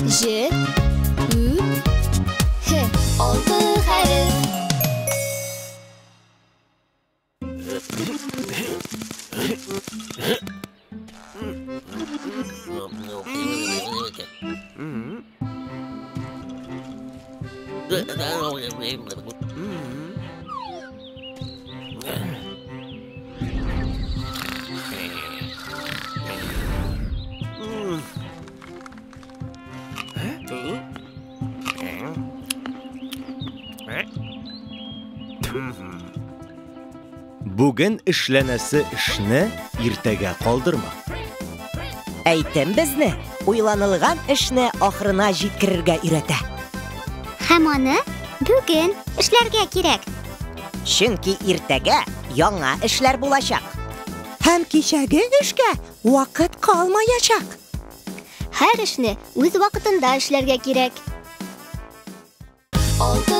Җ, Ү, Һ. Алты хәреф. Бүген эшләнәсе эшне иртәгә калдырма. Әйтем безне уйланылган эшне ахырына җиткерергә өйрәтә. Һәм аны бүген эшләргә кирәк. Чөнки иртәгә яңа эшләр булачак. Һәм кичәге эшкә вакыт калмаячак. Һәр эшне үз вакытында эшләргә кирәк. Алты.